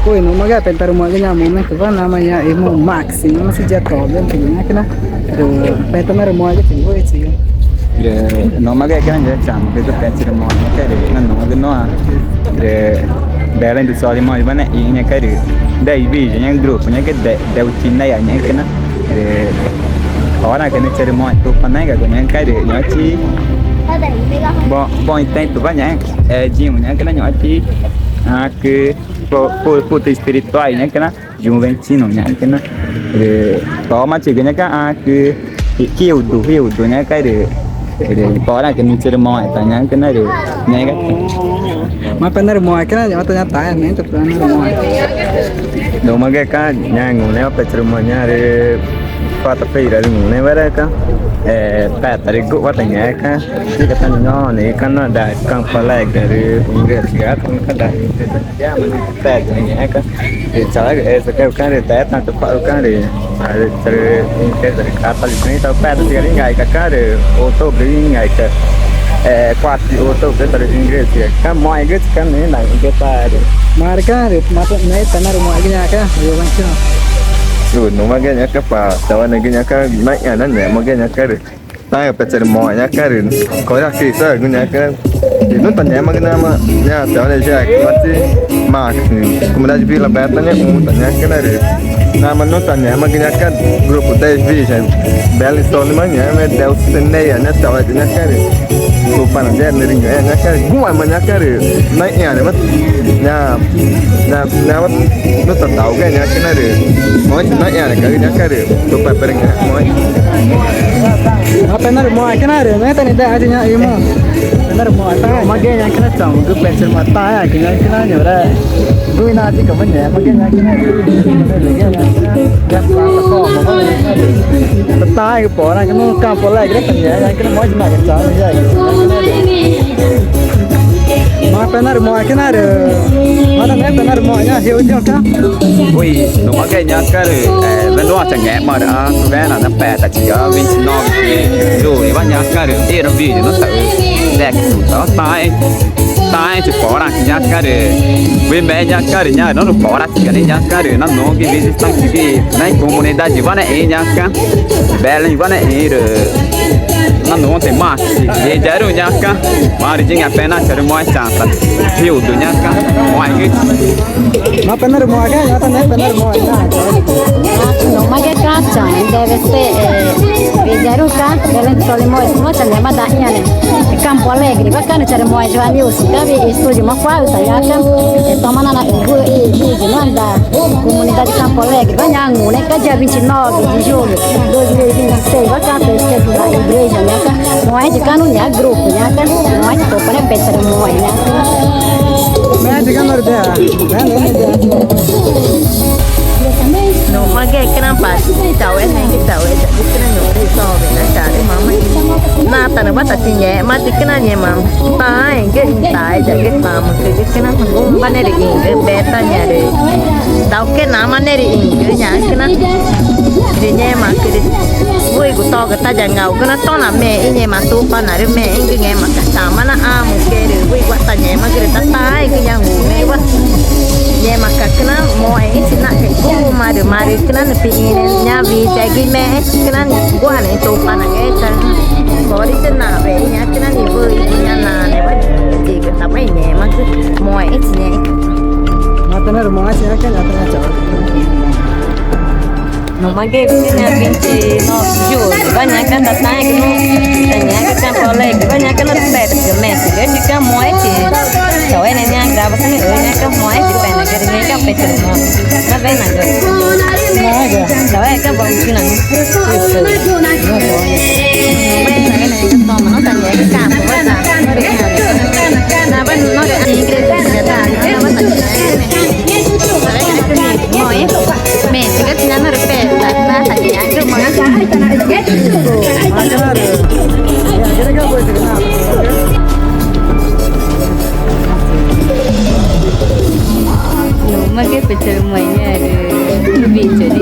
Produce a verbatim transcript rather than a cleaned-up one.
Ui, numagü pexü̃ tarümoxẽ ga ñaã momentuwa namaã ñaã ĩmü Maxi, namaã chijá tobentu ñaxü̃ cana. Rü pexü̃ tanarümoxẽ ga chigüxü̃. Rü numagü cana ñaã chama ga pexü̃ tarümoxẽ ñaxü̃ cana rü nanugü noa. Rü Belém do Solimões wa ne i ñaxü̃ cana rü dez Virgens ñaxü̃ grupo ñaxü̃ cana de, de Utineia ñaxü̃ cana. Rü oxraxü̃ cana charümoxẽ Tupanaégagu ñaxü̃ cana rü ñu̱xũchi Bom, Bom Tempo wa ñaxü̃, Edinho ñaxü̃ cana ñu̱xũchi, ah, cü fu-, fu-, futu espiritual ñaxü̃ cana, Juventino ñaxü̃ cana. Rü tomachiga ñaxü̃ cana, ah, cü Hildo, Hildo ñaxü̃ cana rü, rü oxraxü̃ cana charümoxẽ ta ñaxü̃ cana rü ñaxü̃ cana. Maã pexü̃ narümoxẽ cana, ñaã ta ñaã taxé, ñaã ta ñaã narümoxẽ. Numagü cana ñaã ngunexü̃wa pexü̃ charümoxẽ ñaã rü quarta-feira rü ngunexü̃wa rü cana, eh, peta rü guxwa ta ñaxü̃ cana. Chica ta nixĩ nixĩ cana da Campo Alegre rü igreja ta ñaxü̃ cana da. Peta ñaxü̃ cana rü chauéga esa cana rü deta ta cua̱xru cana rü, rü, rü igreja rü católica ñaxü̃ ta peta chica rü ingaica cana rü outubro ingaica, eh, quatro de outubro ta rü igreja cana moxẽgüxü̃ cana nixĩ na igreja ta rü. Marü cana rü, maã pexü̃ narümoxẽ ga ñaã cana rü. Ui, numagü ñaxü̃ cana pa chaueneẽgü ñaxü̃ cana naxĩãne ngẽxmagü ñaxü̃ cana rü. Taxéga pexü̃ charümoxẽ ñaxü̃ cana rü Coração Cristão ñaxü̃ cana rü nuã ta ngẽxmagü namaã ñaã chaueneẽ yexeguma chi Maxi, comunidade Vila Beta ñaxü̃ ta ñaxü̃ cana rü namaã nuã ta ngẽxmagü ñaxü̃ cana grupo dez Virgens Belém Solimões ñaxü̃ de Utineia ñaxü̃ chaueneẽgü ñaxü̃ cana rü Tupana yexna rü ñu̱xma ñaxü̃ cana rü guxãma ñaxü̃ cana rü naxĩãnewa ñaã, ñaã, ñaã nuã ta daugüxü̃ ñaxü̃ cana rü moxẽ naxĩãneca̱x ñaxü̃ cana rü Tupana pexü̃ moxẽ. Apenas rü moxẽ cana rü, neta ni de achi ñaã ĩmü. Apenas rü moxẽ ta, magü ñaxü̃ cana chama, gü pexü̃ ma ta ñaxü̃ cana ñuxre. Gü inachica ma ñaã, magü ñaxü̃ cana rü. Ta ñaã gü pora, gü nu Campo Alegre, ta ñaã gü moxẽ na gü chama, ya. Maã pexü̃ narümoxẽ cana rü, maã ta pexü̃ narümoxẽ ñaã hiu tiũ cana. Ui, numagü ñaxü̃ cana rü, eh, nuã ta ngẽxma rü, ah, wena na peta chica vinte e nove de julho wa ñaxü̃ cana rü, ira vídeo nuã ta, Dex, taxé, taxé chi poraxü̃ ñaxü̃ cana rü, wüxi me ñaxü̃ cana rü, ñaã nuã pora Ga ni ñaxü̃ cana rü nanugü visitante gi na comunidade wa ne i ñaxü̃ cana, Belém wa ne i rü nanugü te Maxi, i yaru ñaxü̃ cana, marü yigü apenas charümoxẽ chata, Hildo ñaxü̃ cana, moxẽgü. Maã pexü̃ narümoxẽ cana, ñaã ta pexü̃ narümoxẽ cana. Numagü cana, debe ser, eh, i yaru cana, Belém do Solimões, nuã ta ngẽma da iane, Campo Alegre wa cana, charümoxẽ Joanilson, gabi estúdio ma cuaxü ta ñaxü̃ cana, eh, toma nana i, i, i, i, Comunidade Campo Alegre wa ñaã ngunexü̃ cana dia vinte e nove de julho de dois mil e vinte e seis wa cana festejo na igreja ñaxü̃ cana, moxẽchi cana nuã ñaã grupo ñaxü̃ cana, moxẽchi Tupana pexü̃ charümoxẽ ñaxü̃ cana. Numagü cana pa chaueneẽgü, chaueneẽgü cana ñuxre, chaueneẽgü, chaueneẽgü, mama. Natanüwa ta chingẽxma chi cana ngẽma taãẽgü, taãẽ yagü, tama Rü cana guxü̃wa ne rüxĩgü, Betânia rü dauquenama ne rüxĩgü ñaxü̃ cana. Rü ngẽmaãcü rü wüxigu togü ta yangaugü na tona mexü̃ i ngẽma Tupanaãrü mexü̃gü ngẽmaca̱x chama naxãmücü rü wüxiwa ta ngẽmagü rü tataãẽgü ñaã ngunexü̃wa. Ngẽmaca̱x cana moxẽxü̃chi naxca̱x guxü̃ma rü marü cana nüxü̃ pixĩnüẽ ñaã wüxi yagü i mexẽchi cana niguxaneẽ i Tupanaãrü. Corü chanawe i ñaã cana niwüxi i ñaã naãnewa yigütama i ngẽmagü moxẽxü̃chi ngẽxü̃. Matanarü moxẽxü̃chi ñaã cana, ñaã ta ñaã chaueneẽgü. Numagü cana vinte e nove de julho wa ñaã cana tataãẽgü nu ta ñaã cana Campo Alegre wa ñaã cana rü peta ga Messi rü cana moxẽchi. Chaueneẽgü ñaã gravação i ñaã cana moxẽchi pexna ga rü ñaã cana pexü̃ rü moxẽ. Nawe nagü. Chaueneẽgü cana bauxü̃na. Numagü pexü̃ charümoxẽ ñaã rü video rü